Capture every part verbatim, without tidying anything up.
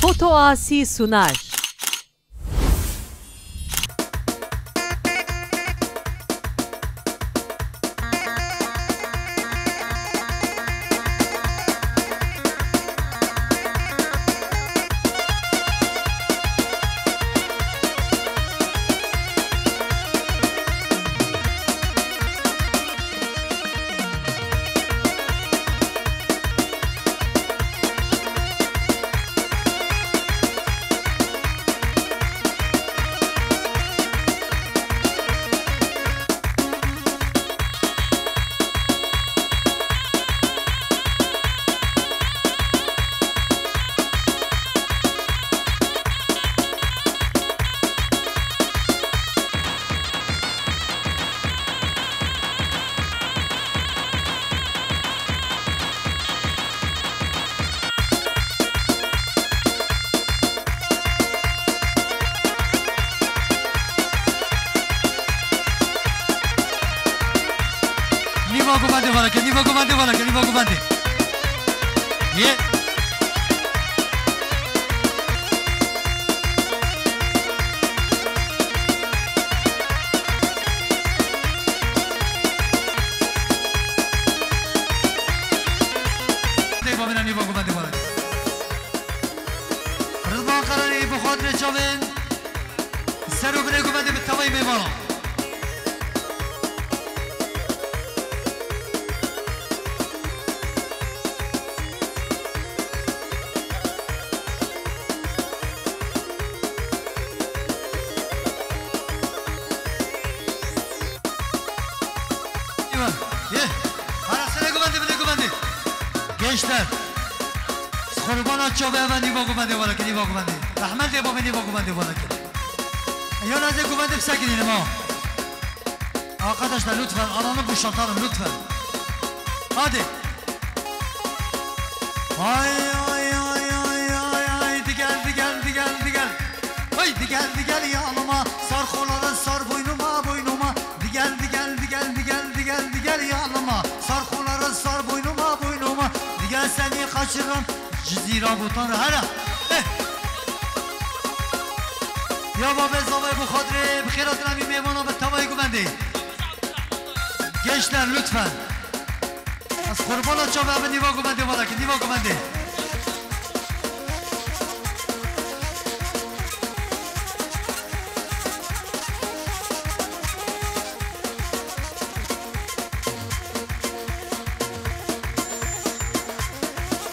Foto Asi Sunar. Nîva gumendê valeke, nîva gumendê valeke, nîva gumendê. Yê. Nîva gumendê valeke. Rizvan Karanî bi xwe dirê çavên ser û binê gumendê bi tevayî mêvanan. Yê. Hara serê gumendê, binê gumendê. Gençler. Qurbana çavê eve nîva gumendê wala ki, nîva gumendê. Rehmet lê babê nîva gumendê wala ki. Ya nazê gumendê bisekinînim ha. Arkadaşlar lütfen alanı boşaltalım lütfen. Hadi. Ay, ay, ay, ay, ay, ay, digel, digel, digel, digel. Hey, digel, digel yanıma, sar kolları, sar boynuma, boynuma. Digel, digel, digel, digel, digel, digel yanıma, sar kolları, sar boynuma, boynuma. Digel seni kaçırırım, Cizîra Botan, hele. Eh. Ya babê zavayê bi xatirê, bi xêr hatin em ê mêvana bi tevayî gumendê. Gençler, lütfen. Ez qurbana çavê eve nîva gumendê wala ki, nîva gumendê.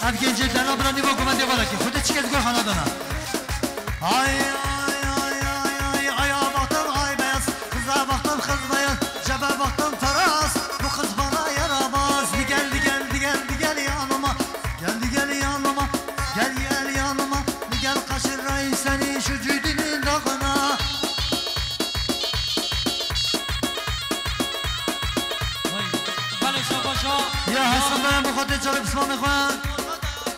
Ev gencê dena bira nîva gumendê wala ki. Xwedê çi kes gor xana dana. Ay, ay, ay, ay, ay, aya baktım ay beyaz, kıza baktım kız beyaz, cebe baktım taras, bu kız bana yaramaz. Gel, gel, gel, gel yanıma, gel, gel yanıma, gel, gel yanıma, gel kaçırayım seni şu cüdünün dağına. Belê şabaşa. Ya Hasan dayan bu xatirê çavê pismamê xwe.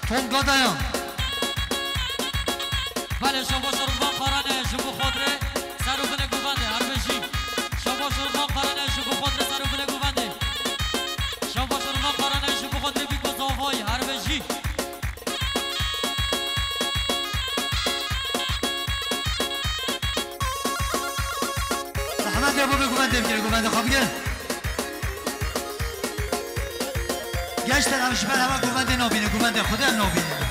Tolga dayan. Belê şabaş Rizvan Karane ji bo xatirê ser û binê guvendê her bijî. Şabaş Rizvan Karane ji bo xatirê ser û binê guvendê. Şabaş Rizvan Karane ji bo xatirê Bîko Zavayî her bijî. Rehmet lê bo bê guvendê bigire, guvendê xwe bigire. Gençler, em ji ber heva guvendê nabînin, guvendê Xwedê em nabînin.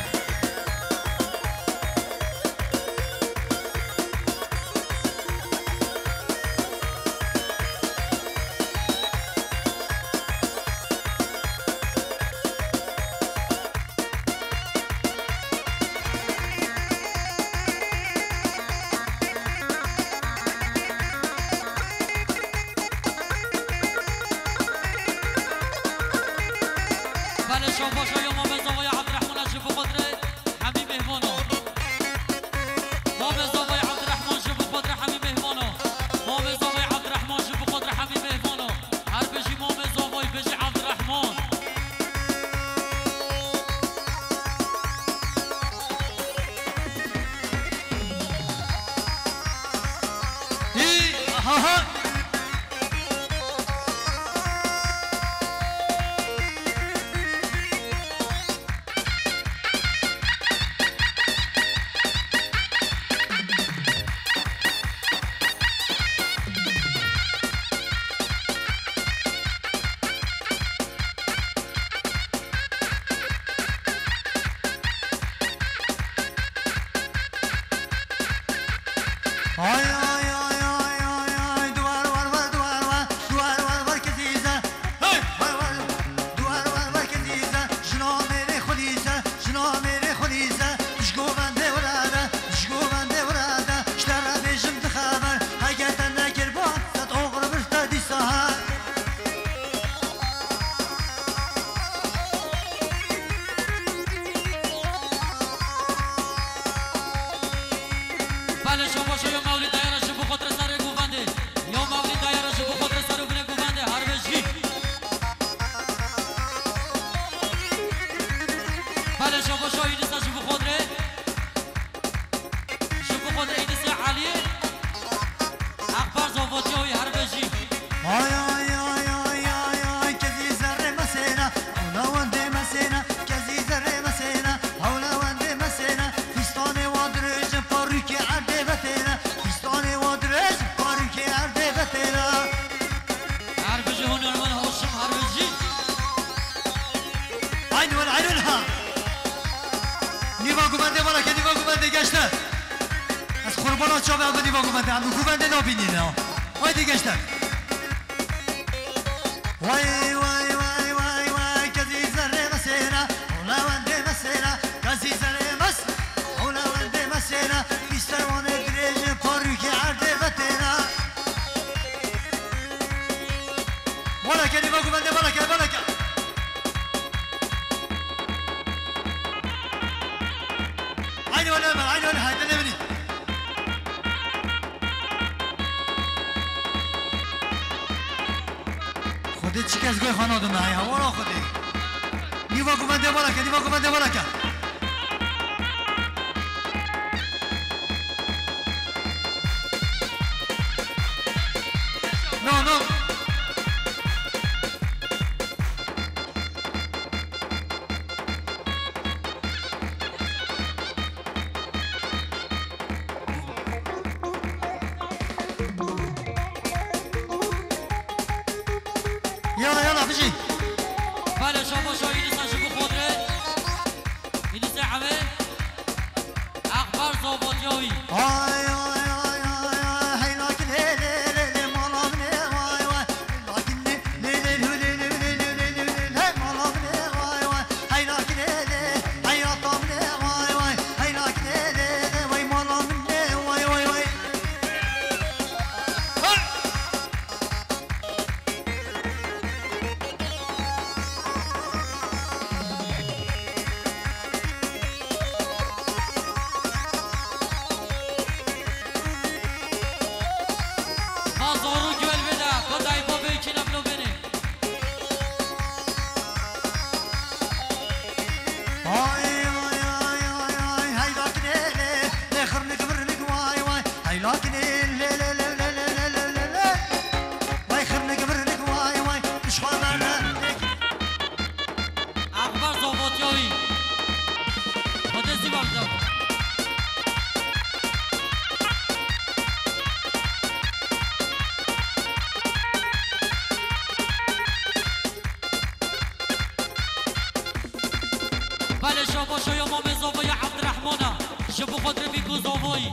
Belê şabaşa ya mamê zavaya Evdirehmana ji bo xwe Ay, ay, ay, ay, ay, ay, duwar war war, duwar war, duwar war war kezîze. Hey! War war, duwar war war kezîze. Jina mêrê xulîze, jina mêrê xulîze. Ji govendê wira de, ji govendê wira de. Ji te re bêjim dixeber, hege te nekir ba, sed oxir bir te dîsa her. Belê, şabaşo, yo Mewlîd dayara ji bo xwe dire serê govendê. Yo Mewlîd dayara ji bo xwe dire ser û binê govendê, her be jî. Belê, şabaşo, Yunisa ji bo xwe dire. Ji bo xwe dire Îdîsê Eliyê. Aqbar Zavatiya wî her be jî. Ay, ay, ay, ay, ay, ay, kezî zerrê mesêne, hewla wendê mesêne, kezî zerrê mesêne, hewla wendê mesêne, fîstanê wa dirêj in, parûkê erdê vetêne, fîstanê wa dirêj in, parûkê erdê vetêne. Her bijî hunermend Haşim, her bijî. Aynı wele, aynı wele ha. Nîva guvendê bala ke, nîva guvendê gençler. Ez qurbana çavê ev nîva guvendê, em guvendê nabînîne. Haydi gençler. Vay, vay, vay, vay, vay, kezî zerrê mesêne, hewla wendê mesêne, kezî zerrê mes, hewla wendê mesêne, pîster wanê dirêjê, parûkê erdê vetêne. Wala ke nîva guvendê, wala ke, wala ke. Aynı öyle Ömer, aynı öyle, haydi ne bileyim. Xwedê çi kes goy xwe nadime, hey, hewara Xwedê. Nîva guvendê wala ke, nîva guvendê wala ke. No, no. Yala, yala, bijî. Belê, şabaşo, Yunisa ji bo xwe dire. Yunusê Ewê. Aqbar Zavatiya wî. Ay, ay, ay, ay, ay, hey, lakin, lê, lê, lê, lê, mala min ê, vay, vay. Lakin, lê, lê, lê, lê, lê, lê, lê, lê, lê, lê, lê, mala min ê, vay, vay. Hey, lakin, lê, lê, hey, ata min ê, vay, vay. Hey, lakin, lê, lê, lê, vay, mala min ê, vay, vay, vay. Hey! Ma zarokî welvê de, xwe dayî babê kî neblo bênê. Ay, ay, ay, ay, ay, hey, lakin, lê, lê, lê, xirnik, mirnik, vay, vay. Hey, lakin, lê, lê, lê, lê. Vay, xirnik, mirnik, vay, vay. Pişxwe berde. Aqbar Zavatiya wî. Xwedê sîba bide. Belê, şabaşo ya mamê Zavoyê Ebdirehmana, ji bo xwe dire bîk û Zavoyî.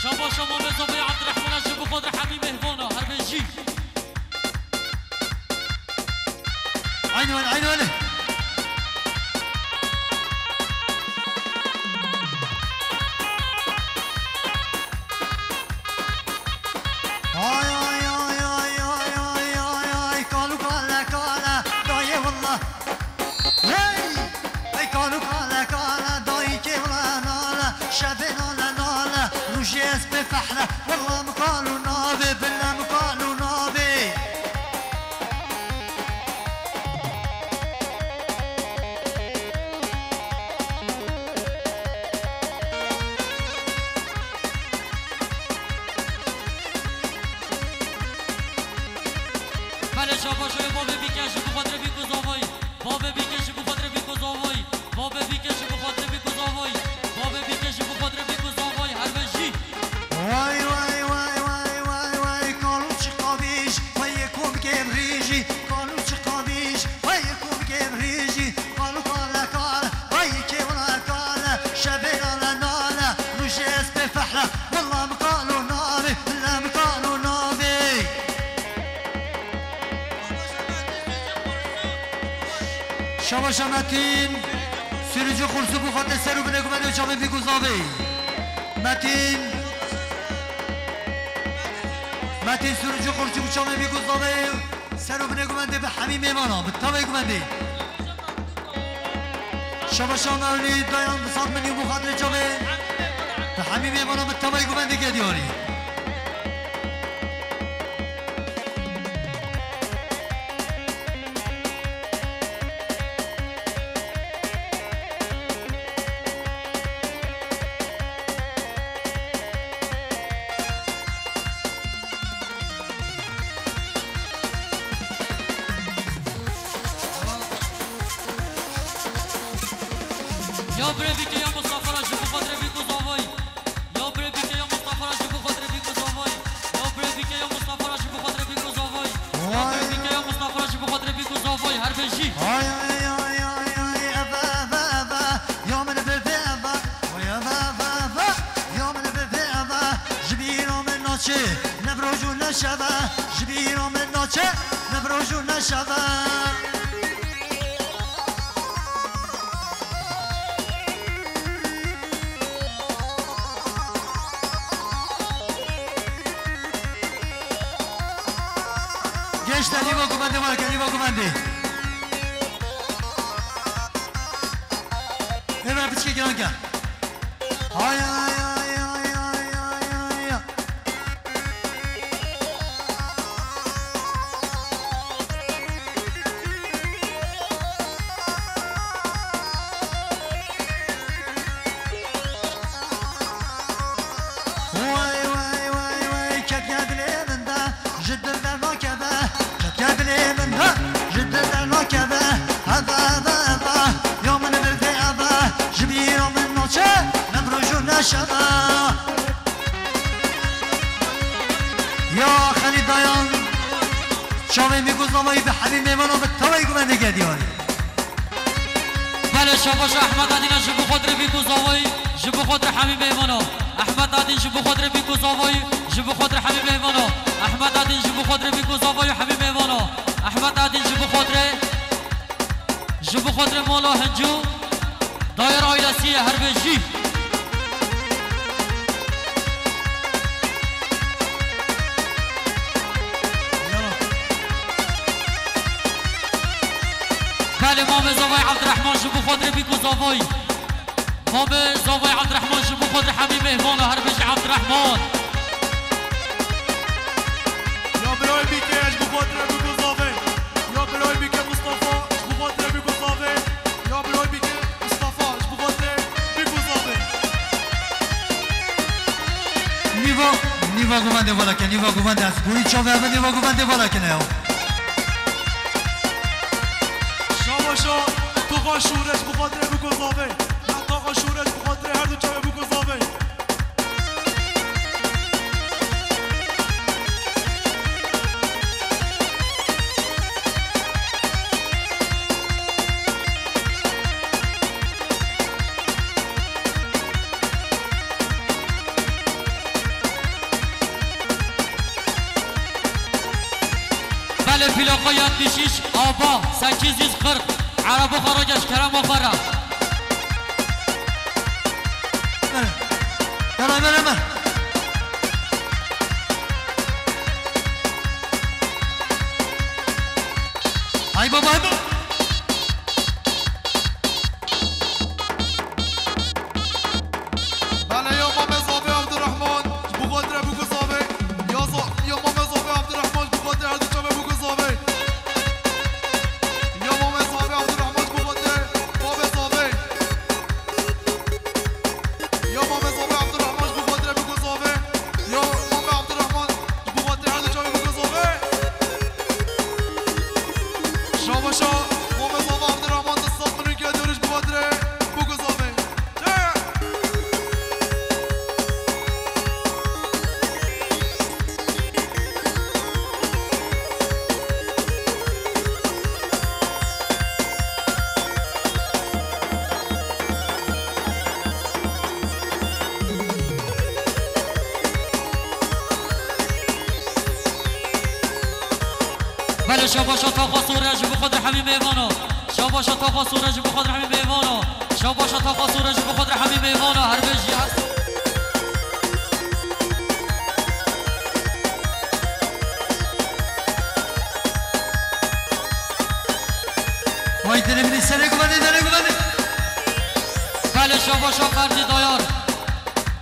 Şabaşo mamê Zavoyê Ebdirehmana, ji bo xwe dire hemî mêhvana, her bê jî. Aynı öyle, aynı öyle. Ay, ay, ay, kalu kale, kale, dayê wallah. Hey! Hey, kalu kale, kale, dayikê wala nale, şevê nale, nale, rûjê ez pê fehle, wallah min kalu nabe, billah min kalu nabe. Belê şabaşoyê bavê bîke ji bo xwe dire bîk û zavayî. Bavê bîke ji bo xwe dire bîk û zavayî. Bavê bîke ji bo xwe dire bîk û zavayî. Bavê bîke ji bo xwe dire bîk û zavayî. Her be jî. Way, way, way, way, way, way, kalo çi qavîj, way yê komkê birîjî, kalo çi qavîj, way yê komkê birîjî, kalo kale kale, way yê kêwala kale, şevê nale nale, rûjê ez pê fehle, wallah min kale. Paşa Metin, sürücü kursu bu xatir ser û binê gumendê çavên bîk û zavê. Metin, Metin sürücü kursu bu çavên bîk û zavê. Ser û binê gumendê bi hemî mêvana, bi tavê gumendê. Şabaşa Mewlî, dayan bi sed milyon bu xatirê çavê. Bi hemî mêvana bi tavê gumendê ke diyarî. Ya birê bîke ya Mustafa ra ji bo xwe dirê bîk û zavayî. Ya birê bîke ya Mustafa ra ji bo xwe dirê bîk û zavayî. Ya birê bîke ya Mustafa ra ji bo xwe dirê bîk û zavayî. Ya birê bîke ya Mustafa ra ji bo xwe dirê bîk û zavayî. Her bêjî. Ay, ay, ay, ay, ay, eve, eve, eve. Ya min bi vê eve. Ay, eve, eve, eve. Ya min bi vê eve. Ji bîra min naçe. Ne bi roj û ne şeve. Ji bîra min naçe. Ne bi roj û ne şeve. Gençler, nîva gumendê var, nîva gumendê. Hemen piçke giran gel. Ay, ay, ay. Wey, wey, wey, wey, ketiye dilê min de, ji dil dernakeve. Ketiye dilê min de, ji dil dernakeve. Eve, eve, eve, ya min bi vê eve, ji bîra min naçe, ne bi roj û ne şeve. Ya Xelîl Dayan, çavên bîk û zavayî bi hemî mêvana bi tavayî gumendê ke diyarî. Belê, şabaş Ehmed Adîna ji bo xwe dirê bîk û zavayî, ji bo xwe dirê hemî mêvana. Ehmed Adîn ji bo xwe dirê bîk û zavayî, ji bo xwe dirê hemî mêvana. Ehmed Adîn ji bo xwe dirê bîk û zavayî hemî mêvana. Ehmed Adîn ji bo xwe dirê, ji bo xwe dirê mala Hincû. Dayar ailesî ye, her bêjî. Belê, mamê zavayê Evdirehman ji bo xwe dirê bîk û zavayî. Mamê zavayê Evdirehman ji bo xwe dirê hemî mêvana, her bêjî Evdirehman. Ya birayê bîke ji bo xwe dirê bîk û zavê. Ya birayê bîke Mustafa ji bo xwe dirê bîk û zavê. Ya birayê bîke Mustafa ji bo xwe dirê bîk û zavê. Nîva, nîva guvendê vala ke, nîva guvendê ez gorî çavê eve, nîva guvendê vala ke ne ya. Şabaşa, toxa şûre ji bo xwe dirê bîk û zavê. Ya toxa şûre ji bo xwe dirê her du çavê bîk û zavê. Belê, plaka yetmiş üç A B sekiz yüz kırk. Erebo xwe rageş, kerema xwe re. Hemen, hemen, hemen. Hay baba, hay baba. Belê, ya mamê zavê Evdirehman, ji bo xwe dirê bû ku zavê. Ya za-, ya mamê zavê Evdirehman, ji bo xwe dirê her du çavê bû ku zavê. Ya mamê zavê Evdirehman, ji bo xwe dirê bavê zavê. Ya mamê zavê Evdirehman, ji bo xwe dirê bû ku zavê. Ya mamê Evdirehman, ji bo xwe dirê her du çavê bû ku zavê. Şabaşa, mamê zavê Evdirehman, di sed milyon ke diyoruz ji bo xwe dirê bû ku zavê. Belê şabaşa taxa sor e ji bo xwe di hemî mêvana. Şabaşa taxa sor e ji bo xwe re hemî mêvana. Şabaşa taxa sor e ji bo xwe re hemî mêvana. Her bijî her. Vay, derê min ê serê gumendê, derê gumendê. Belê, şabaşa Ferdî Dayar.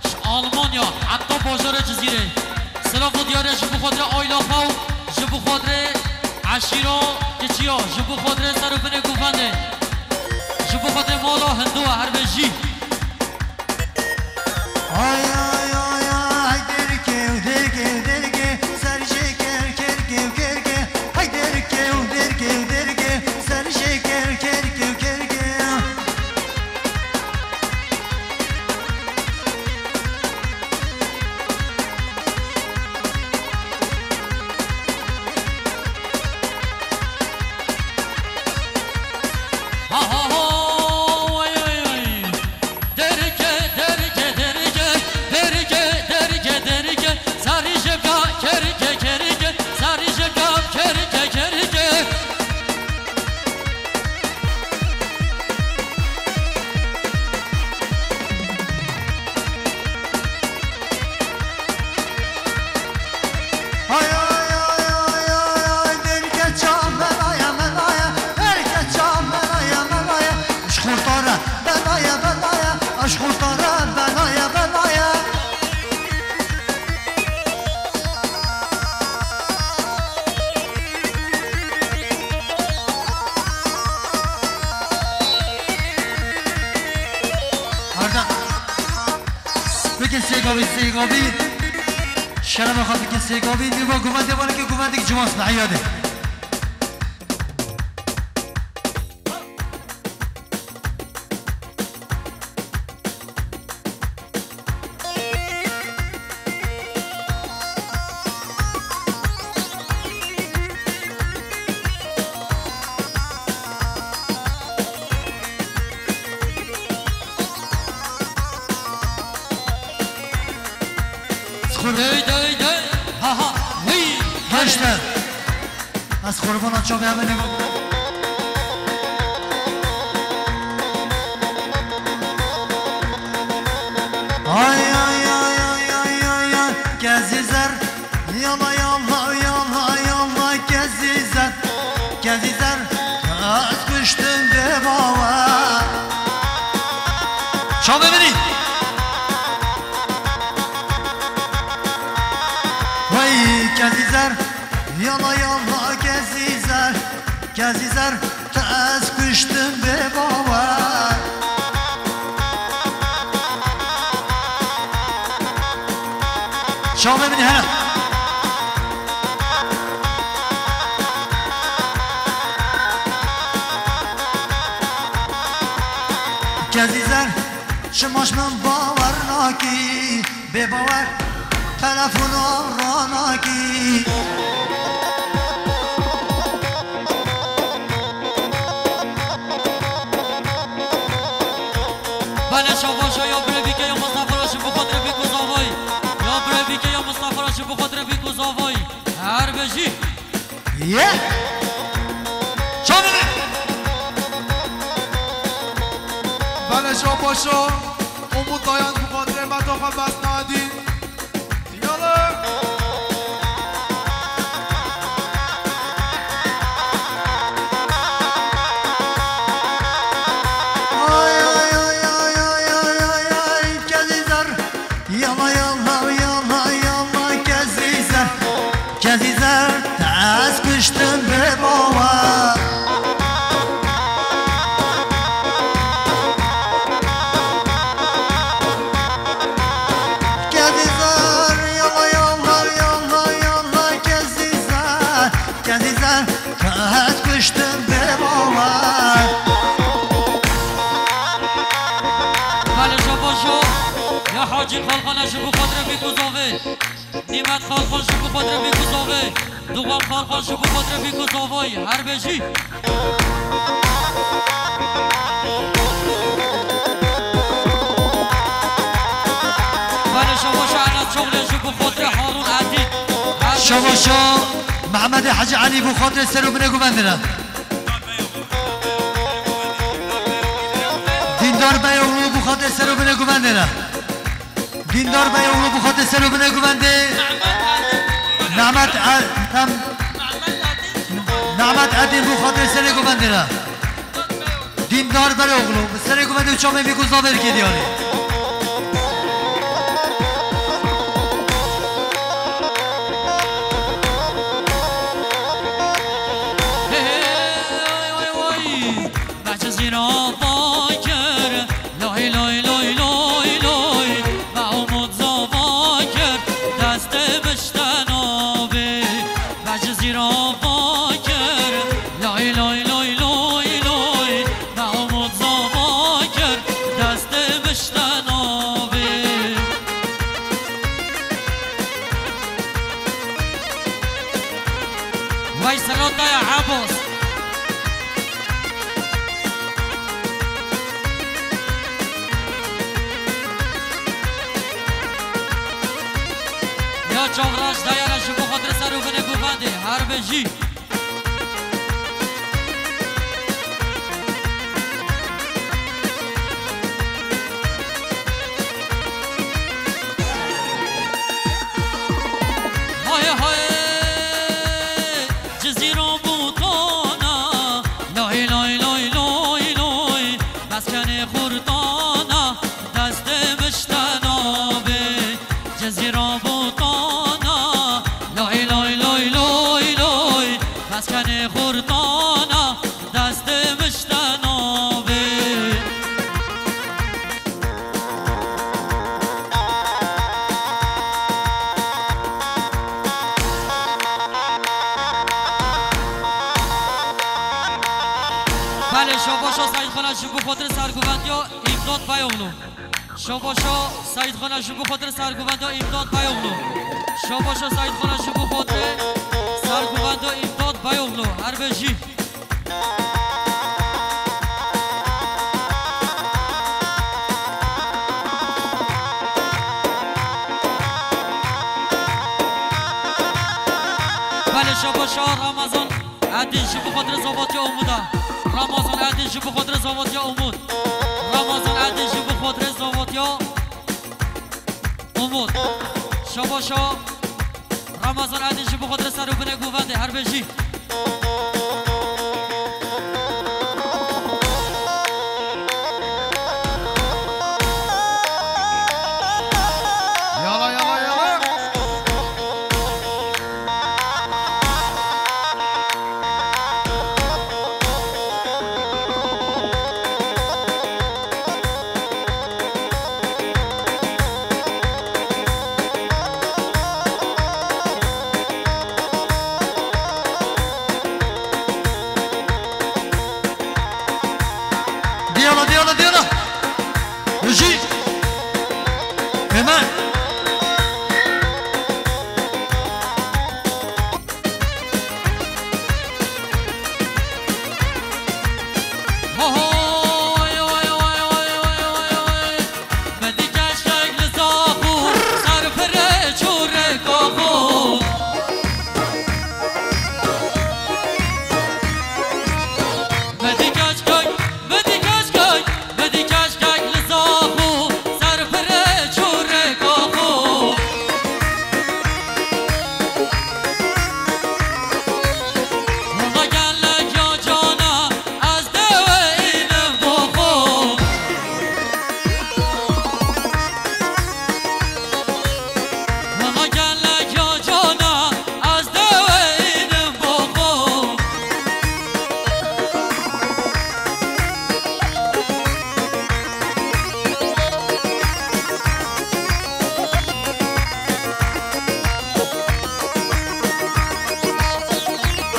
Ji Almanya heta bajarê Cizîrê. Silav û diyarê ji bo xwe re aîla xwe û ji bo xwe re eşîra kiçiya, ji bo xwe re ser û binê govendê, ji bo xwe re mala hindu e, her bijî. Ay, ay, ay, ay, derkê û derkê û derkê, ser jê ker, kerkê û kerkê. Ay, derkê û derkê û derkê, ser jê ker, kerkê û kerkê. Ha, ha, ha, oy, oy, oy. Derke, derke, derke, derke, derke, derke, sarı jebra, kerke, kerke, sarı jebra, kerke, kerke. Ay, ay, ay, ay, ay, ay, derke çav belaya, belaya, derke çav belaya, belaya, aşk kurtara, belaya, belaya, aşk kurtara, belaya, belaya. Arda. Bikin sêgavî, sêgavî. Şerema xwe bikin sêgavî. Nîva guvendê wan eke guvendek ciwas be, heyadê. Sixur. Dey, dey, dey. Ha, ha. Hey. Başla. Ez qurbana çavê hev ê. Ay, ay, ay, ay, ay, ay, ay, kezî zer. Yala, yala, yala, yala, kezî zer. Kezî zer. Ez kuştim bê bawer. Çavê min î. Wey, kezî zer. Yala, yala, kezî zer, kezî zer, te ez kuştim bê bawer. Çavê min hene. Kezî zer, çima ji min bawer nakî? Bê bawer, telefona ranakî. Bele şabaşa ya birevîke ya Mustafa ra ji bo xwe re bî ku zavayî. Ya birevîke ya Mustafa ra ji bo xwe re bî ku zavayî. Her bijî. Ye. Çavê min. Bele şabaşa. Umut Dayan bi xatirê me taxa bes nadî. Yala. Ay, ay, ay, kezî zer. Yala, yala, yala, yala, kezî zer. Kezî zer, te ez kuştim bê bawer. Kezî zer, yala, yala, yala, yala, kezî zer. Kezî zer, te ez kuştim bê bawer. Belê şabaşo, ya Hacî Xalxana ji bo xwe re bî ku zavê. Nîmet Xalxan ji bo xwe re bî ku zavê. Duxan Xalxan ji bo xwe re bî ku zavayî. Her bijî. Belê şabaşo Enes Çoxlê ji bo xwe re Harun Edî. Her bijî. Şabaşo Mehmedê Hecî Elî bo xwe re ser û binê guvendine. Dîndar Beyoğlu bi xatirê ser û binê guvendê re. Dîndar Beyoğlu bi xatirê ser û binê guvendê. Nehmet E-, Nem-, Nehmet Edîn bi xatirê serê guvendê re. Dîndar Beyoğlu bi serê guvendê û çavên vî ku zavêrkê diyarî. Hey, hey, hey, hey, hey. Behçe zîra fakir, loy, loy, loy, loy, loy. Be umut zava kir, destê mişte nabê. Behçe zîra fakir, loy, loy, loy, loy, loy. Be umut zava kir, destê mişte nabê. Vay Selotaya Abbas. Ya çavraş dayara ji bo xatir ser û binê guvendê her bijî. Hay hay, Cizîro bûtana, loy, loy, loy, loy, loy, meskenê xurtana, destê mişte nabê. Cizîro bûtana, loy, loy, loy, loy, loy, meskenê xurtana, destê mişte nabê. Belê, şabaşa Seîd Xana ji bo xatir serguvendiya Îmdad Beyoğlu. Şabaşa Seîd Xana ji bo xatir serguvendiya Îmdad Beyoğlu. Şabaşa Seîd Xana ji bo xatir serguvendiya Îmdad Beyoğlu. Her bijî. Belê, şabaşa Ramazan Edî ji bo xatir zavatiya Umûd e. Ramazan Edî ji bo xatir zavatiya Umûd. Ramazan Edî ji bo xatir zavatiya Umûd. Şabaşa Ramazan Edî ji bo xatir ser û binê guvendê her bijî. Yala, yala, yala. Diyala, diyala, diyala. Rejî. Hemen.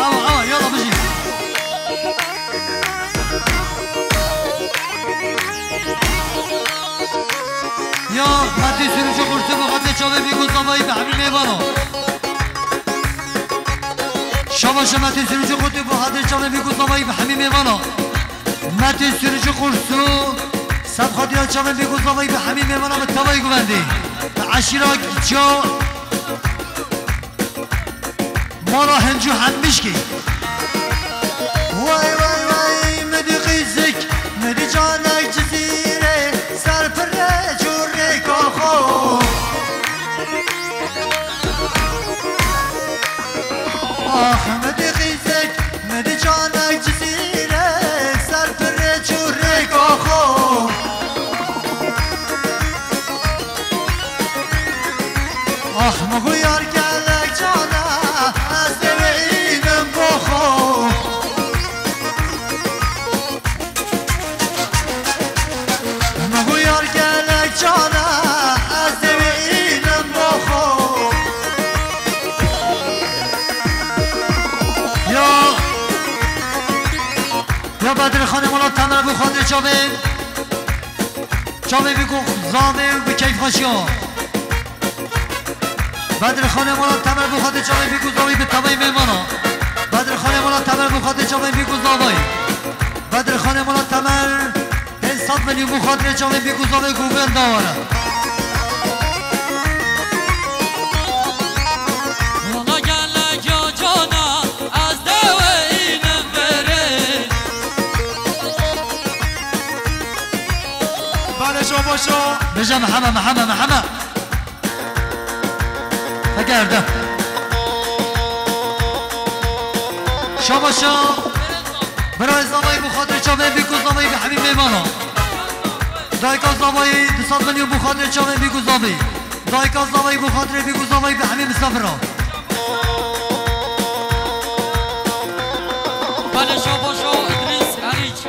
Awa, awa, yala bijî. Ya, Metê Sürücü Kursu bi xatirê çavê Bîgû Zavayî bi hemî mêvana. Şabaşa Metê Sürücü Kursu bi xatirê çavê Bîgû Zavayî bi hemî mêvana. Metê Sürücü Kursu, seb xatira çavê Bîgû Zavayî bi hemî mêvana bi tevayî guvendê. Bi eşîra Gica. Mala Hincû Hemmişkê. Way, way, way, mi di qîzik, mi di canek Cizîrê. Xuyar gelek can e, ez dê wê înim bo xwe. Min xuyar gelek can e, ez dê wê înim bo xwe. Ya, ya Bedirxanê Mala Temer bo xatirê çavê, çavê bî ku zavê û bi keyfxweşiya. Bedirxanê Mala Temer bo xatirê çavê bî ku zavî bi tevayî mêmana. Bedirxanê Mala Temer bo xatirê çavê bî ku zavayî. Bedirxanê Mala Temer pênc sed milyon bo xatirê çavê bî ku zavê ku vên dawara. Wala gelek ya cana, ez dê wê înim berê. Bale şo başo. Bije Meheme, Meheme, Meheme. Hege erde. Şabaşa. Birayê zavayî bo xatirê çavên bî ku zavayî bi hemî mêmana. Dayika zavayî du sed milyon bo xatirê çavên bî ku zavî. Dayika zavayî bo xatirê bî ku zavayî bi hemî misafira. Bale şabaşa Îdrîs Erîç.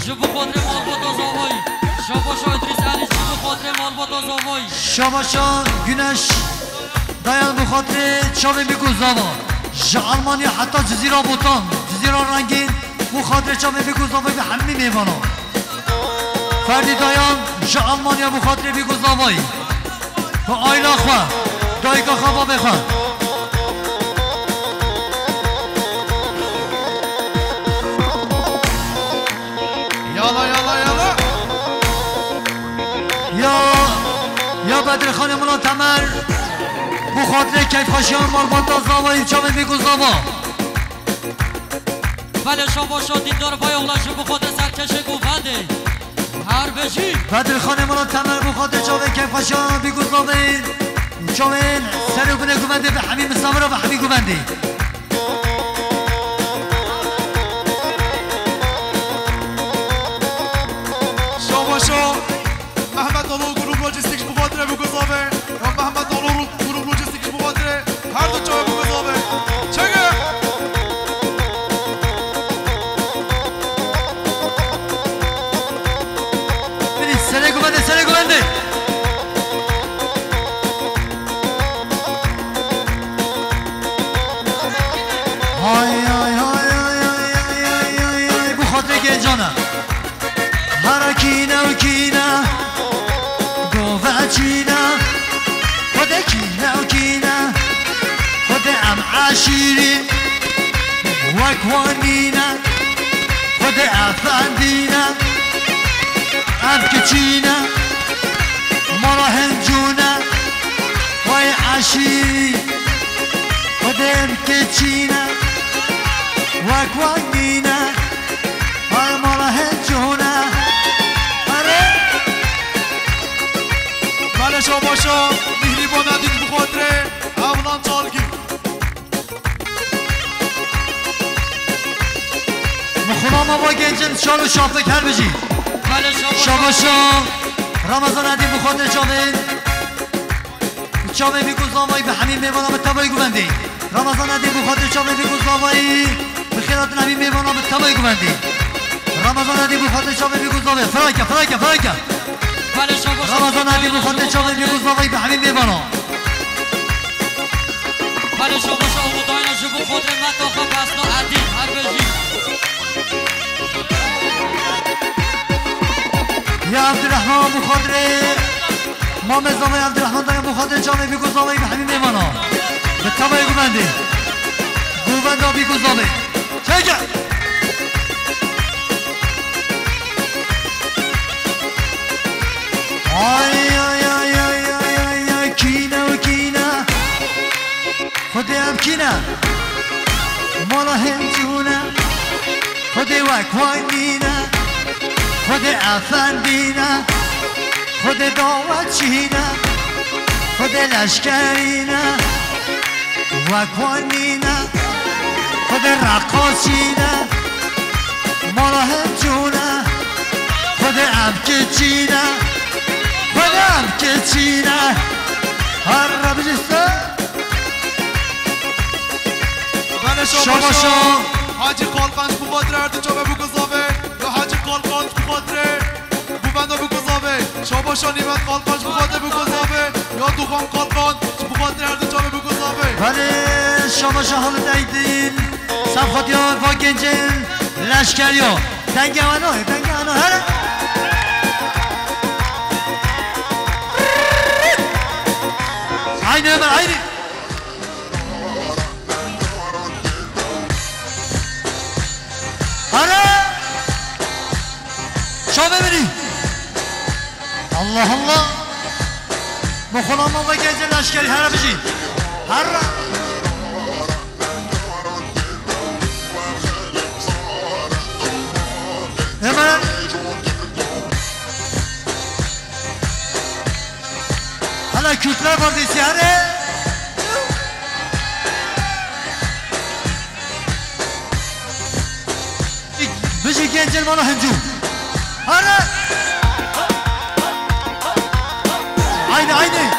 Ji bo xatirê malbata zavayî. Şabaşa Îdrîs Elî ji bo xatirê malbata zavayî. Şabaşa Güneş Dayan bo xatirê çavên bî ku zava. Ji Almanya heta Cizîra Botan, Cizîra Rengîn bo xatirê çavên bî ku zava bi hemî mêvana. Ferdî Dayan ji Almanya bo xatirê bî ku zavayî. Bi aîla xwe, dayika xwe, babê xwe. Yala, yala, yala. Ya, ya Bedirxanê Mala Temer, bo xatirê keyfxweşiyan malbata zavayî çavên bî ku zava. Belê şabaşa dîndar bayoxla ji bo xatirê serkeşê ku vedê. Her bijî. Bedirxanê Mala Temer bo xatirê çavên keyfxweşiyan bî ku zavê. Çavên serê û binê guvendê bi hemî misafira bi hemî guvendê. Şabaşo, Mehmet Alo Grup Lojistik ji bo xatirê biguzave. Ya Mehmet Alo Grup Lojistik ji bo xatirê her du çawa biguzave. Çege! Binî, serê guvendê, serê guvendê. Hay, hay, hay, hay, bi xatirê gencan e. Hara kîne û kîne, gove çîne. Xwedê kîne û kîne, Xwedê em eşîrî wek wan nîne. Xwedê efendî ne, ev kiçî ne, mala hincû ne, wey eşî, Xwedê em kiçî ne, wek wan nîne, her mala hincû ne. Erê! Male şabaşa, Mîhrîbana dît bi xatirê, evlan çalgî. Mixulama va gencin şal û şafik her bijî. Belê şabaşa. Şabaşa Ramazan Edî bi xatirê çavên. Çavên bî ku zavayî bi hemî mêvana bi tevayî guvendî. Ramazan Edî bi xatirê çavên bî ku zavayî bi xêratin hemî mêvana bi tevayî guvendî. Ramazan Edî bi xatirê çavên bî ku zavê. Firake, firake, firake. Belê şabaşa. Ramazan Edî bi xatirê çavên bî ku zavayî bi hemî mêvana. Belê şabaşa û dayana ji bo xatirê meta xwe pesna Edî her bijî. Ya Evdirehman bi xatirê Mamê zavê Evdirehman dayana bi xatirê çavê bî ku zavê bi hemî mêvana. Bi tevayê guvendê. Guvenda bî ku zavê. Çeke! Ay, ay, ay, kîne û kîne. Xwedê em kîne. Mala hincû ne. Xwedê wek wan nîne. Xwedê efendî ne. Xwedê dawetçî ne. Xwedê leşkerî ne. Wek wan nîne, Xwedê reqasî ne, mala hincû ne, Xwedê em kiçî ne, Xwedê em kiçî ne. Her re bijî ser. Şabaşa. Hacî Kalkanç bi xatirê her du çavê bû ku zavê. Ya Hacî Kalkanç bi xatirê. Bû benda bû ku zavê. Şabaşa Nîmet Kalkanç bi xatirê bû ku zavê. Ya Duxan Kalkanç bi xatirê her du çavê bû ku zavê. Belê, şabaşa Halit Eydin. Sefxatiya va gencên leşkeriya. Dengê wano, dengê wano, hele. Aynî Ömer, aynî. Hara! Şamê min î. Allah Allah! Muxulama ve gece leşkerî, hara bijî. Hara! Hemen. Hala Kürtler Partisi, hadi. Bijî gencên mala Hincû. Hadi. Aynî, aynî.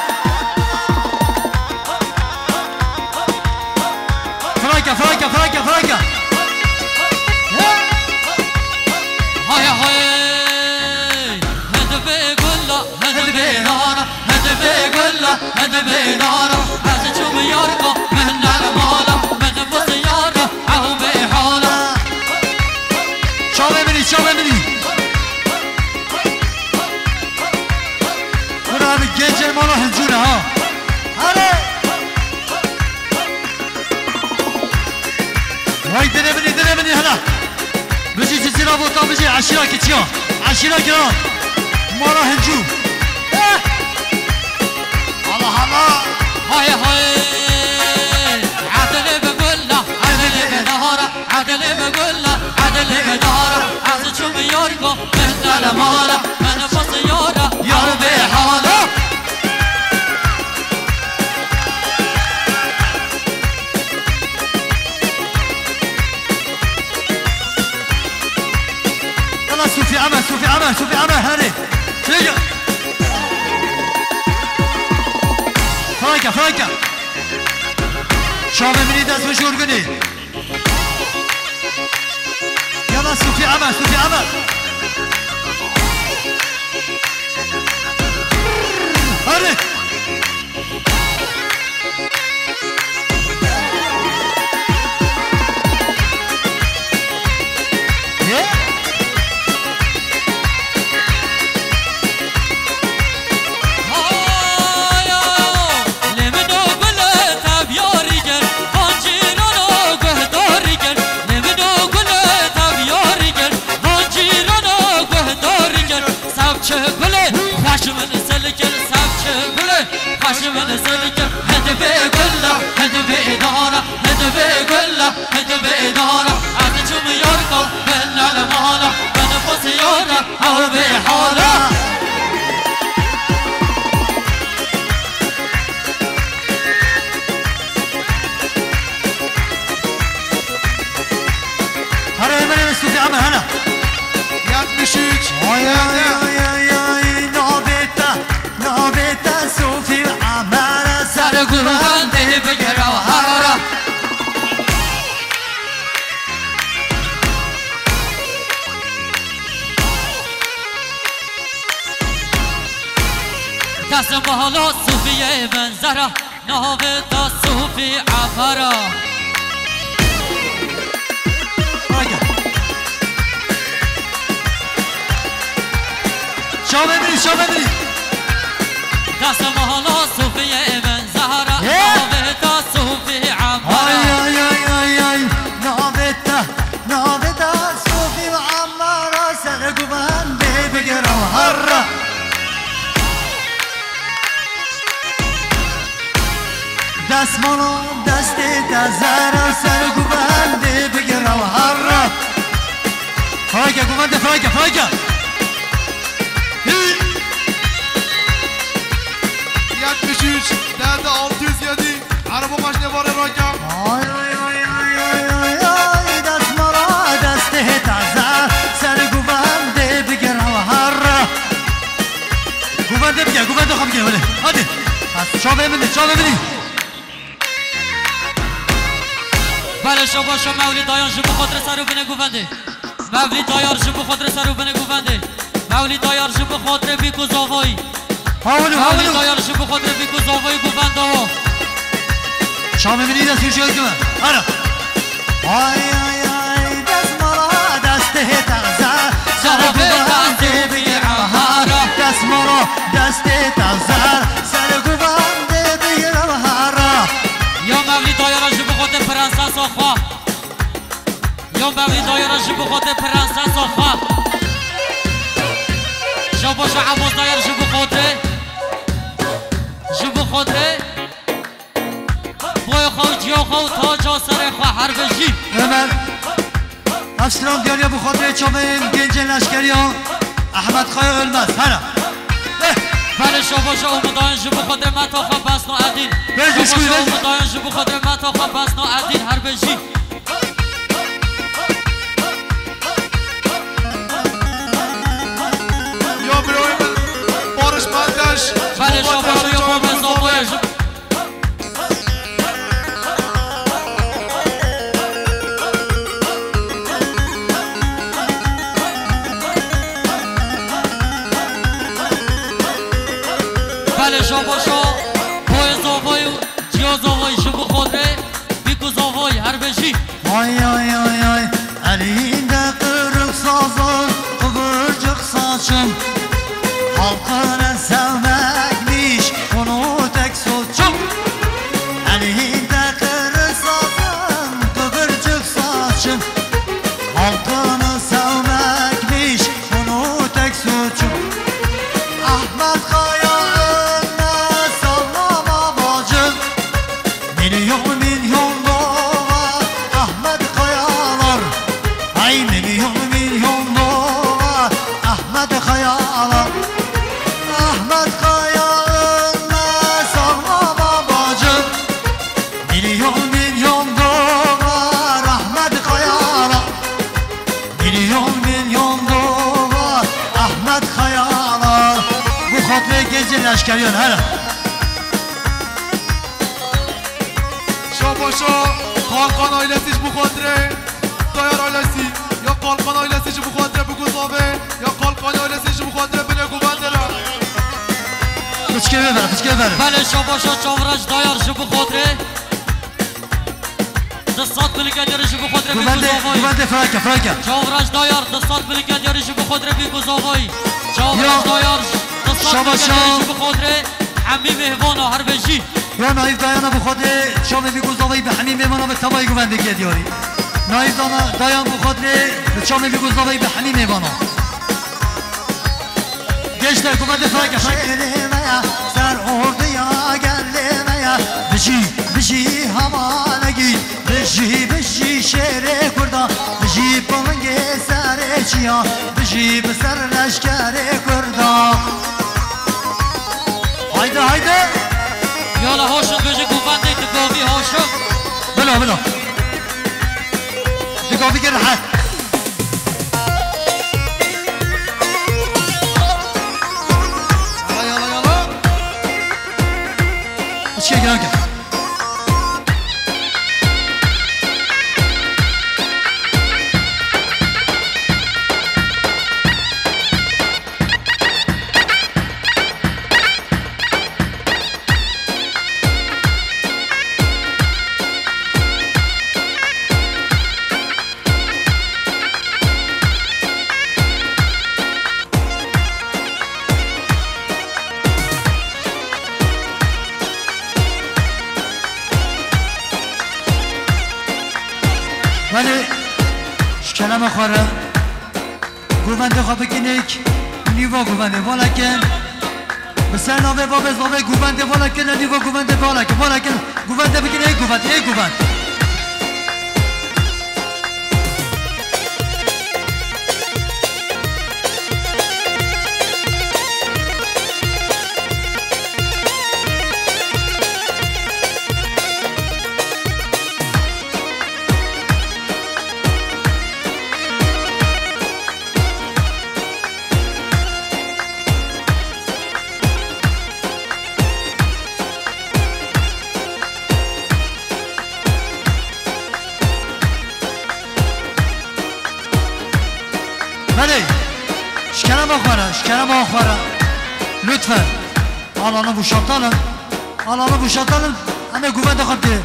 Franka, franka, franka, franka. He? Hay hay. Hadi be gulla, hadi be nara, hadi be gulla, hadi be nara. Ez çûm yar xwe, min nere mala, min bes yara, ew bê hala. Çavê min î, çavê min î. Bira, ev gencên mala Hincû ne ha. Hadi. Vay dilê min î, dilê min î, hela. Bijî Cizîra Vota, bijî eşîra Kiçiya. Eşîra giran. Mala Hincû. Eh! Allah Allah. Hay hay. Edilê bi gulla, edilê bi nahara, edilê bi gulla, edilê bi nahara. Ez çûm yar xwe, min nere mala, min bes yara, yar bê hala. Yala Sofî, eme, Sofî, eme, Sofî, eme, herê. Çêge. Franka, franka. Çavê min î, dest min ji hûrgûnê. Yala Sofî, eme, Sofî, eme. Herê. Çi gulê xweş min silkir, sev çi gulê xweş min silkir. Hedi bê gula, hedi bê dara, hedi bê gula, hedi bê dara. Ez çûm yar xwe, bin nale mala, bin bas yara, ew bê hala. Hara hemen hemen Sufi Amer, hana. Yetmiş üç. Ay, ay, ay, ay, ay, navê te, navê te Sufi Amer, ser guvan dê bigera hara. Destmala Sufiye ben Zehra. Navê te Sofî Emera. Haydi. Şamê min î, şamê min î. Destmala Sofî Emera Zehra. He? Navê te Sofî Emera. Ay, ay, ay, ay, ay. Navê te, navê te Sofî Emera. Ser guvan dê bigera herra. Destmala destê te zehra, ser guvan dê bigera herra. Fayke, guvan de fayke, fayke. Hü. Yetmiş üç, derdi altı yüz yedi. Araba başına var ya. Ay, ay, ay, destmala destê te zehra, ser guvan dê bigera herra. Guvan dê bigera, guvan dê xwe bigera, wele. Hadi. Çavê min de, çavê min de. Belê, şabaşa Mewlîd Dayan ji bo xatirê ser û binê guvendê. Mewlîd Dayar ji bo xatirê ser û binê guvendê. Mewlîd Dayar ji bo xatirê bîk û zavayî. Hawlû, Mewlîd hawlû. Dayar ji bo xatirê bîk û zavayî guvenda. Şamê min î dest hîşê kime? Hara. Ay, ay, ay, destmala destê te zer, ser Saxo be, guvan dê destê bigir bigir bahara. Destmala destê te zer, ser guvan dê bigir bahara. Ya Mewlîd Dayara ji bo xatirê prensesa xwe. Ya Mewlîd Dayara ji bo xatirê prensesa xwe. Şabaşa Ebaz Dayar ji bo xatirê. Ji bo xatirê. Boya xwe û ciya xwe û taca serê xwe her bijî. Ömer. Ev silav diyariya bi xatirê çavên gencên leşkeriya Ehmed Kaya Ölmez. Hera. Eh. Belê şabaşa Umudayan ji bo xatirê meta xwe Besna Edîn. Belê Şabaşa coşkuyê, belê. Umudayan ji bo xatirê meta xwe Besna Edîn her bijî. Ya birayê min, Barış Mendeş. Belê şabaşa ya Muhammed Zabaya ji Belê şabaşa boyê zavayî û ciya zavayî ji bo xatirê bîk û zavayî her bijî. Ay, ay, ay, ay, elinde kırık sazım, kıvırcık saçım. Halkını sevmekmiş bunu tek suçum. Elinde kırık sazım, kıvırcık saçım. Halkını sevmekmiş bunu tek suçum. Ahmet Kaya ölmez, sallama bacım. Milyon milyon dolar Ahmet Kayalar. Ay milyon milyon dolar Ahmet Kayalar. Ahmet Kaya ölmez, sallama bacım. Milyon milyon dolar Ahmet Kayalar. Milyon milyon dolar Ahmet Kayalar. Bu xatirê gencên leşkeriyan, hele. Şabaşa Kalkan ailesi ji bu xatirê, Dayar ailesi, ya Kalkan ailesi ji bu xatirê biguzavê, ya Kalkan ailesi ji bu xatirê binê guvendê re. Piçkê vê ver, piçkê ver. Belê şabaşa Çavraş Dayar ji bu xatirê. Du sed bilîke diyarî ji bo xwe dirê bî Guvendê, guzavayî. Guvendê Franke, Franke. Çavraş Dayar, du sed bilîke diyarî ji bo xwe dirê bî guzavayî. Çavraş Dayar, du sed bilîke diyarî ji bo xwe dirê hemî mêvana her bijî. Ya Naîf Dayana bi xwe dirê çavê bî guzavayî bi hemî mêvana bi tavayî guvendê ke diyarî. Naîf Dana, Dayan bi xwe dirê bi çavê bî guzavayî bi hemî mêvana. Gençler, kuvvetli frak, frak. Şêrê me ya, ser orduya gelê me ya. Bijî, bijî hevalekî. Bijî, bijî şêrê Kurda. Bijî pilingê serê çiya. Bijî bi ser leşkerê Kurda. Haydi, haydi. Yala hoşum, bijî kuvvetli, tu govî hoşum. Bila, bila. Tu govî gir rehet. Yala, yala, yala. Çiçek giran ke. Belê, ji kelema xwe re, govendê xwe bikin êk, nîva govendê vala kin. Bi ser navê Babê Zavê govendê vala kin, nîva govendê vala kin, vala kin. Govendê bikin êk govend, êk govend. Kerema xwe re. Lütfen. Alanı boşaltalım. Alanı boşaltalım. Em ê guvendê xwe bike.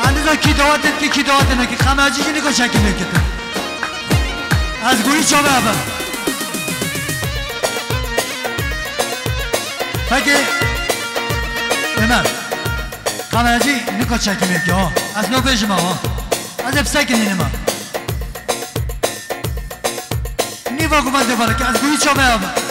Em nizan kî dawetê dike, kî dawetê neke. Qemercî jî niko çekî lê kete. Ez goyî çavê eve. Peki. Ömer. Qemercî niko çekî lê ke, ha. Ez no bêjim ha. Ez ê pisekî nînim ha. Nîva guvendê vere ke ez goyî çavê eve.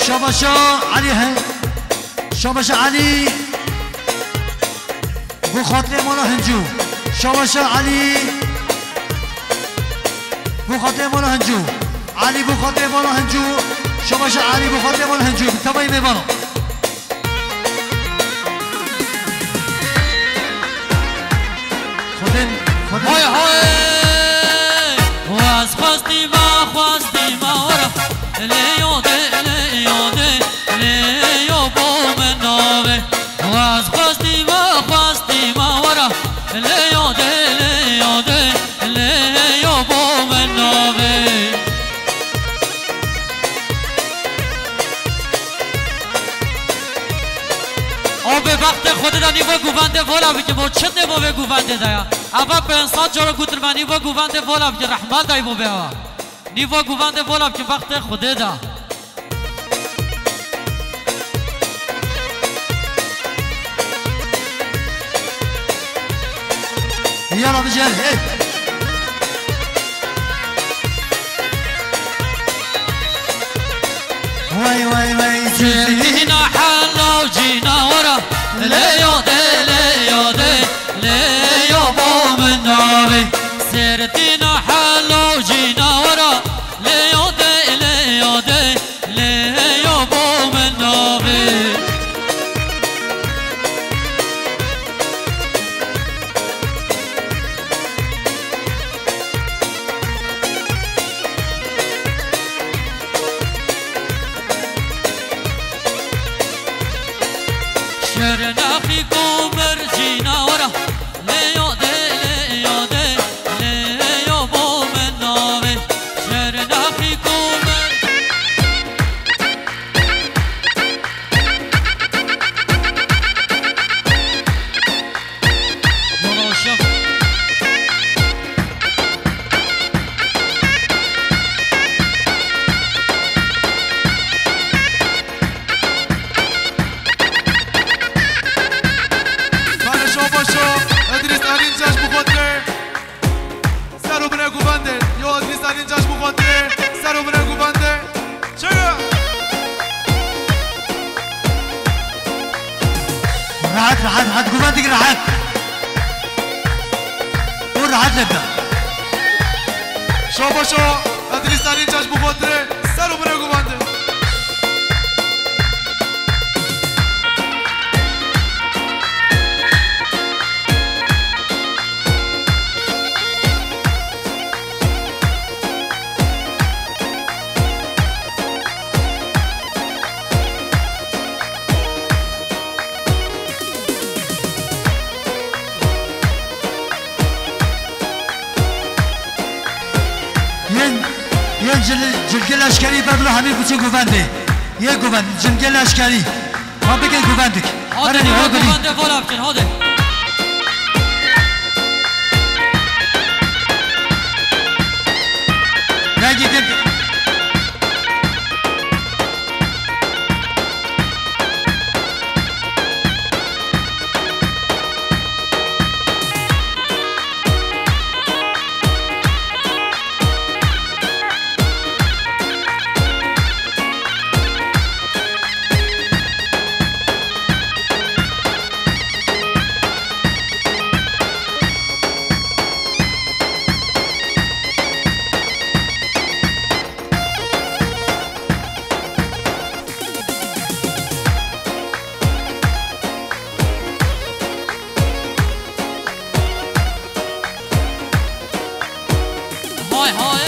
Şabaşa Elî he. Şabaşa Elî. Bo xatirê mala Hincû. Şabaşa Elî. Bo xatirê mala Hincû. Elî bo xatirê mala Hincû. Şabaşa Elî bo xatirê mala Hincû. Bi tevayî mêvano. Xwedên, xwedên. Hay hay! Waz xwestî ma, xwestî ma wara. Lê yo de, lê yo de, lê yo bo min navê. Waz xwestî ma, xwestî ma wara. Lê yo de, lê yo de, lê yo bo min navê. O bi bextê Xwedê de nîvo guvendê vola bikim, o çi nêbo vê guvendê de ya. Eva pênc sed cara gotin me nîvo guvendê vola bikim, rehmet dayî bo bê eva. Nîvo guvendê vola bikim bextê Xwedê de. Yala bijêr, hey. Vay, vay, vay, Zertîna hela û cîna wara, lê yo de, lê yo de, lê yo bo min navê. Zertîna hela û cîna wara, lê yo de, lê yo de, lê yo bo min navê. Şirnexî ku mircîna wara, lê yo de, lê yo de, lê yo bo min navê. Şirnexî ku mir- Yola hoşça. Barış Obaşo, Edris Arincaş bu kotre. Ser û binê guvendê. Yo, Edris Arincaş bu kotre. Ser û binê guvendê. Çeya. Rahat, rahat, rahat. Guvendek rahat. Û rahat lebe. Şabaşa, Edris Arincaş bu kotre. Ser û binê guvendê. Yên, yên cil-, cilgê leşkerî beblo hemî biçin guvendê. Yê guvend, cilgê leşkerî. Ma bikin guvendek. Hadi, hadi, hadi. Guvendê vola bikin, hadi. Rengê gel. Hay hay.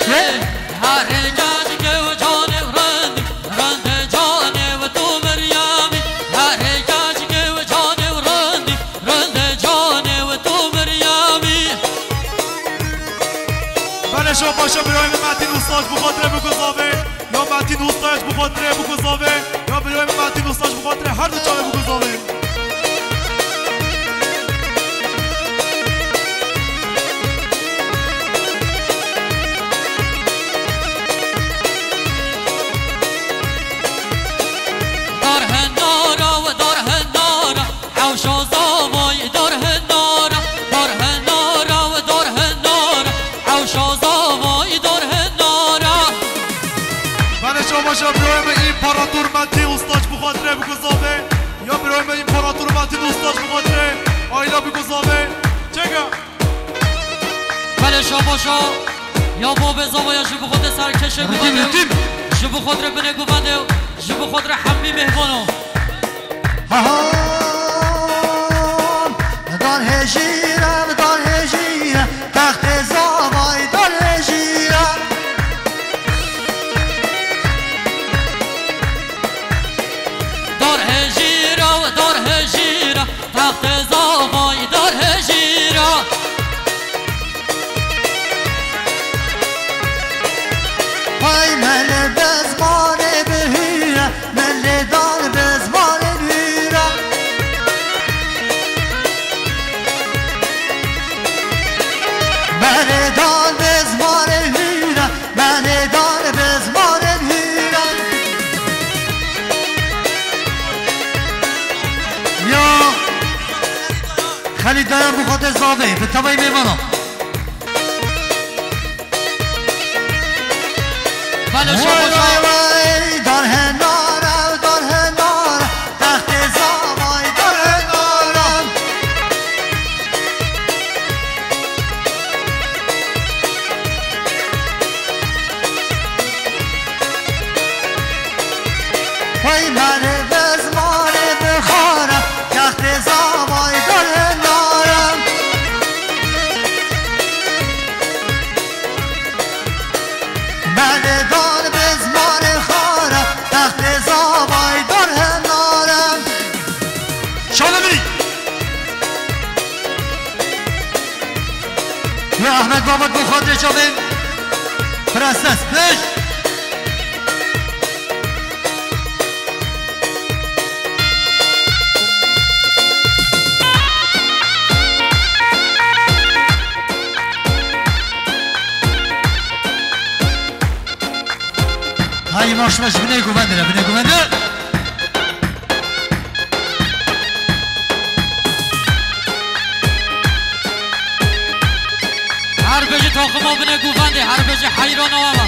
Çi? Herê keçikê û canê û rindî, rindê canê û tu Meryemî. Herê keçikê Şo birayê min Metîn Usta ji bo xatirê biguzavê. Ya Metîn Usta ji bo xatirê biguzavê. Ya birayê min Metîn Usta ji bo xatirê her du çavê biguzavê. Dar hinara we dar hinara, hewşa zavay dar hinara, dar hinara we dar hinara, hewşa zavay dar hinara. Bene şabaşa birayê me împarator Metîn Usta ji bo xatirê biguzavê. Ya birayê me împarator Metîn Usta ji bo xatirê aîla biguzavê. Çeka. Belê şabaşa ya bo be zavaya ji bo xatirê serkeşê guvendê. Ji bo xatirê binê guvendê. Ji bo xatirê hemî mêhvano. Hahan, dar hejîre, dar hejîre, textê zavay dar hejîre. Dar hejîre, dar hejîre, textê zavay dar hejîre. Hay mele bezmarê bihîre, Melê dal bezmarê hîra. Melê dal bezmarê hîra. Melê dal bezmarê hîra. Ya Xelîd dayan bu xatir zavê, bi tevayî mêvana. Belê şabaşa. Vay, vay, vay, dar henar, ew dar henar, textê zavay dar henar. Vay, merê bezmarê bixara, textê zavay dar henar. Mele dal bezmarê xara, textê zavay dar henare. Şalimî! Ya Ahmet Babet bu xatirê çavên Prenses. Pêş! Hay maşallah, ji binê guvendê re, binê guvendê. Her bijî takima binê guvendê, her bijî heyrana we be.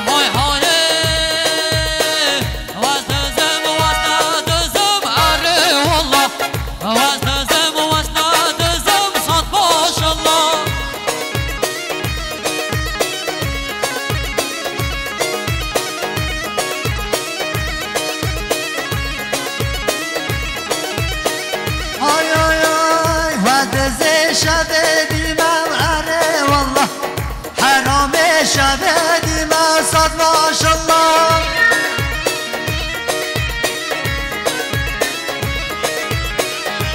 Hay hay, waz dizim, waz dizim, erê wallah. Waz dizim, waz dizim, sat maşallah. Ay, ay, ay, we dizê şevê dîmem, erê wallah. Heramê şevê dîmem, sat maşallah.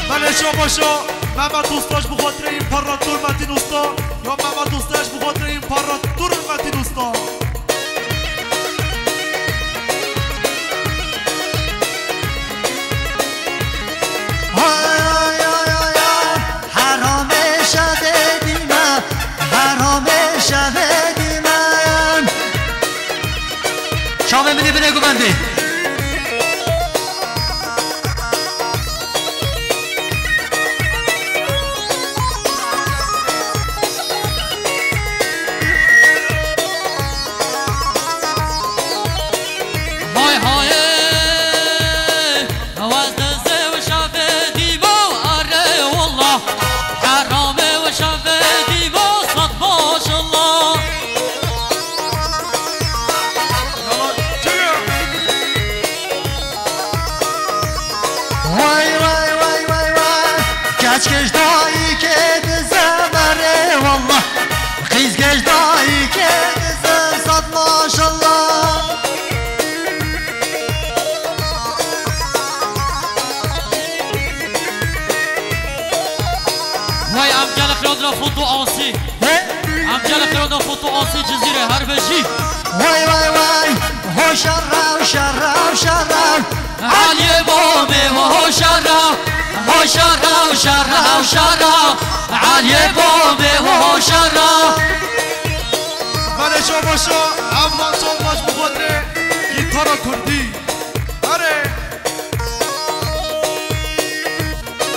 Belê şabaşa, Mehmet Usta ji bo xatirê împarator Metîn Usta. Ya Mehmet Usta ji bo xatirê împarator Metîn Usta. Hay, ay, ay, ay, ay, heramê şevê dîme, heramê şevê dîme. Çavê min ê binê guvendê. Qîzgeş dayikê dizim erê wallah. Qîzgeş dayikê dizim sed maşallah. Vay, em gelek rewdra foto asî. He? Em gelek rewdra foto asî Cizîrê her bijî. Vay, vay, vay. Ho şerra, şerra, şerra. Aliyê bomê ho şerra, ho şerra, şerra, şerra. Aliyê bomê ho şerra. Belê şabaşa, ev lan çalmaş bi xatirê gîtara kurdî. Erê.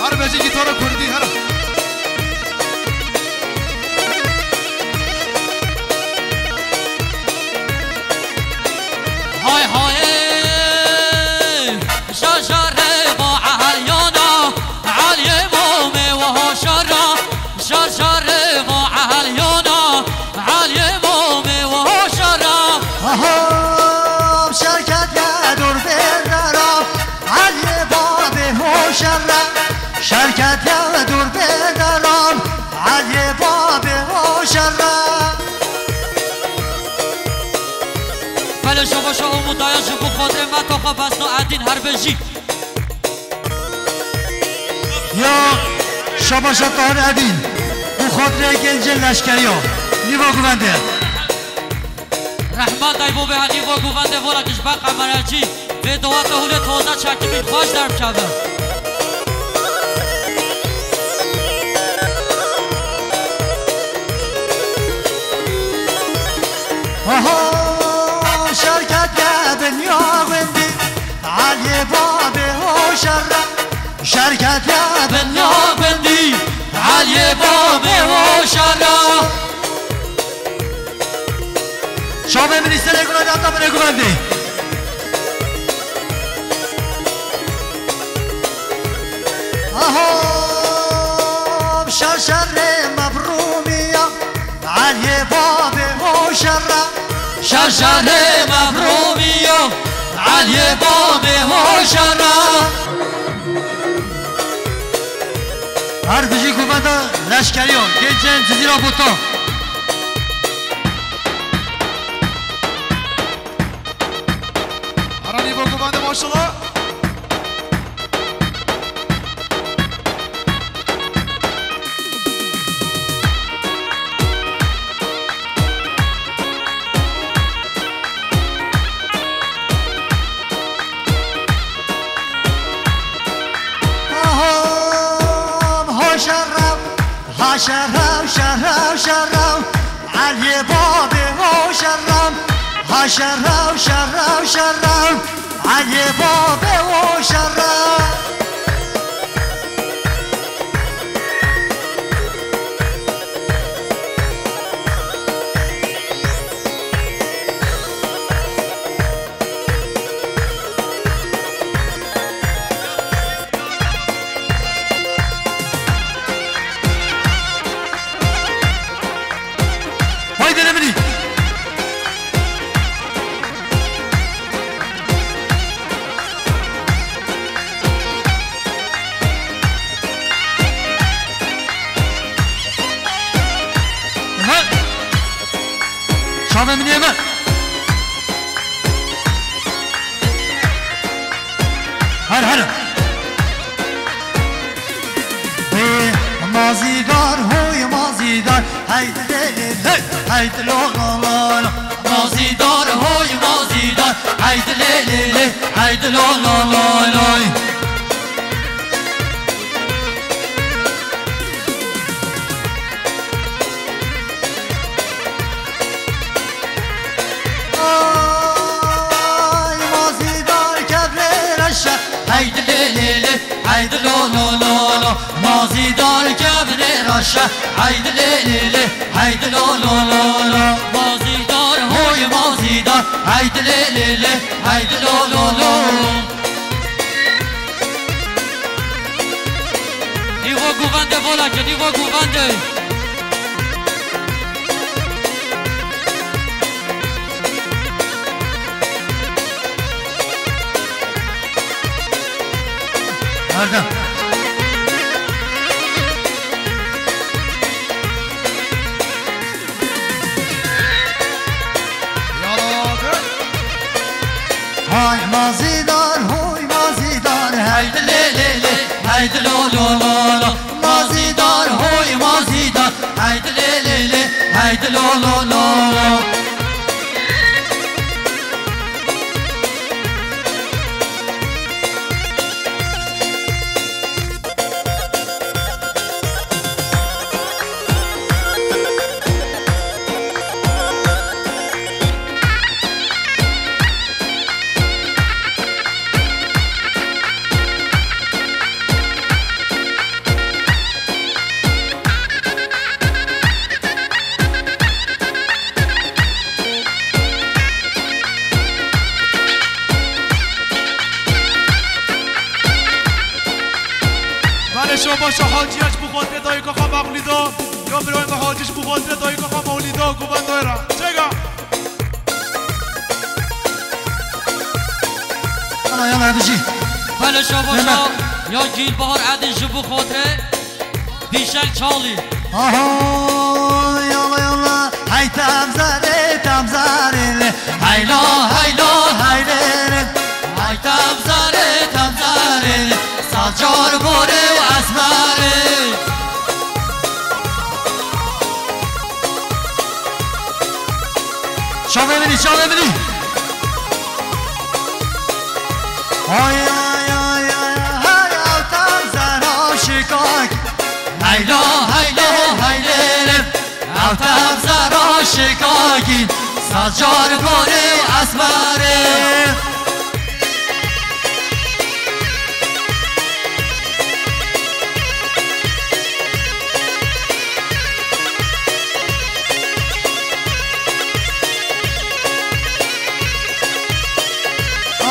Her bejî gîtara kurdî, her. Hay hay, şaşarê va ehliyana, Aliyê bomê wa şara, şaşarê va ehliyana, Aliyê bomê wa şara. Aha, şerket ya dur bendera, Aliyê babê ho şerra. Şerket ya dur bendera, Aliyê babê ho şerra. Belê şabaşa Umudaya ji bo xatirê me taxa besno Edîn her bijî. Ya şabaşa Tahir Edîn. Bo xatirê gencên leşkeriya. Nîva guvende. Rehma daybo be hanî vo guvende vola kişba kameracî. Vê dowa te hûlê toza çekimîn xweş dermkeve. Aha, şerket ya dinya gundî, Aliyê babê ho şerra. Şerket ya dinya gundî, Aliyê babê ho şerra. Şabê min îsterê guvendê, heta min ê guvendê. Aha, şer şerê mebrûmiya, Aliyê babê ho şerra. Şer şerê mebrûmiya, Aliyê babê ho şerra. Her bijî guvenda leşkeriya, gencên Cizîra Botan. Aranî bo guvende maşallah. Aham, ho şerra, ha şerra, şerra, şerra. Aliyê babê ho şerra, ha şerra, şerra, şerra. Aliyê babê ho şerra. Haydi Remini. Hemen. Şabe min hemen. Her her. Hey, mazîdar, hoy mazîdar, hey lê lê lê, hey lo lo lo lo. Mazîdar, hoy mazîdar, hey lê lê lê, hey lo lo lo lo. Ay, mazîdar kevrê reşe. Heydi lê lê lê, heydi lo lo lo lo. Mazîdar kevrê reşe. Heydi lê lê lê, heydi lo lo lo lo. Mazîdar hoy mazîdar. Heydi lê lê lê, heydi lo lo lo. Nîvo guvende volake, nîvo guvende. Erdem. Haydi lo lo lo lo, mazîdar hoy mazîdar. Haydi lê lê lê, haydi lo lo lo lo. Belê şo başa Hacî ya ji bo xatirê dayika xwe mexlî da. Ya birayê me Hacî ji bo xatirê dayika xwe mewlîda ku ben dayra. Çega? Yala, yala, bijî. Belê şo başa Mehmet. Ya Gîlbahar Edîn ji bo xatirê Dîşek Çalî. Aha, yala, yala. Hey tam zarê, tam zarê le. Heyla, heyla, heylê le. Hey tam zarê, tam zarê le. Sacar gorê û esmerê. Çavê min î, çavê min î. Ay, ay, ay, ay, ay, ew tam zera şikak. Heyla, heyla, heylê lê. Ew tam zera şikakî. Sacar gorê esmerê.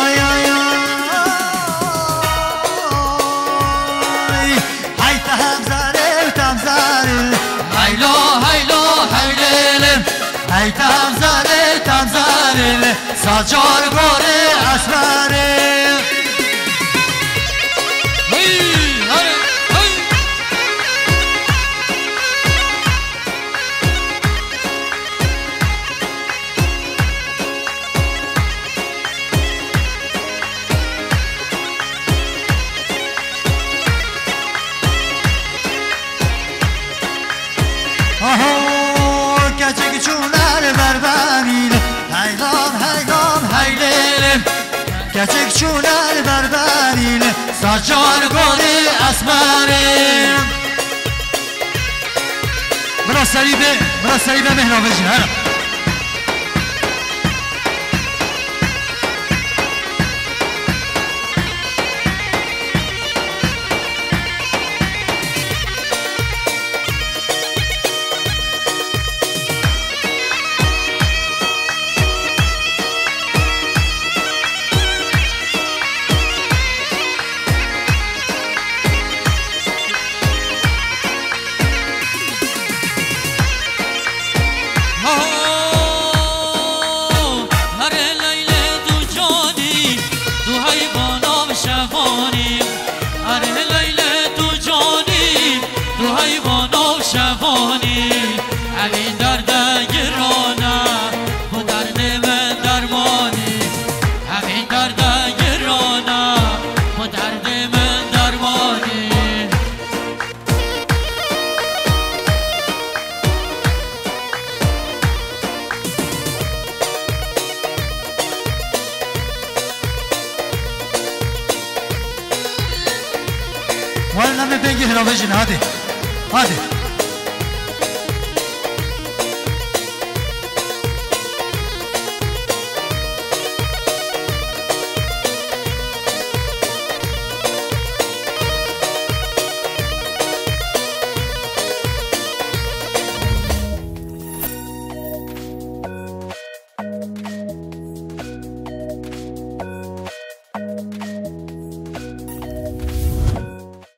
Ay, ay, ay. Hey tam zarê, tam zarê. Heylo, heylo, heylê lê. Hey tam zarê, tam zarê lê. Sacar gorê esmerê. Hey, hey, hey. Aho, keçik çûner berberî, heylan, heylan, heylê lê. Keçik çûner berberî, sacar gorê esmerê. Bira serî be, bira serî be mehna vejî, here. Ho, erê Leylê tu canî, tu heyvana şevanî. Erê Leylê tu canî, tu heyvana şevanî. Evîn derde girana, bu derdê min dermanî. Evîn derde girana, bu derdê min dermanî. Wala me pengî hilavejin, hadi. Hadi.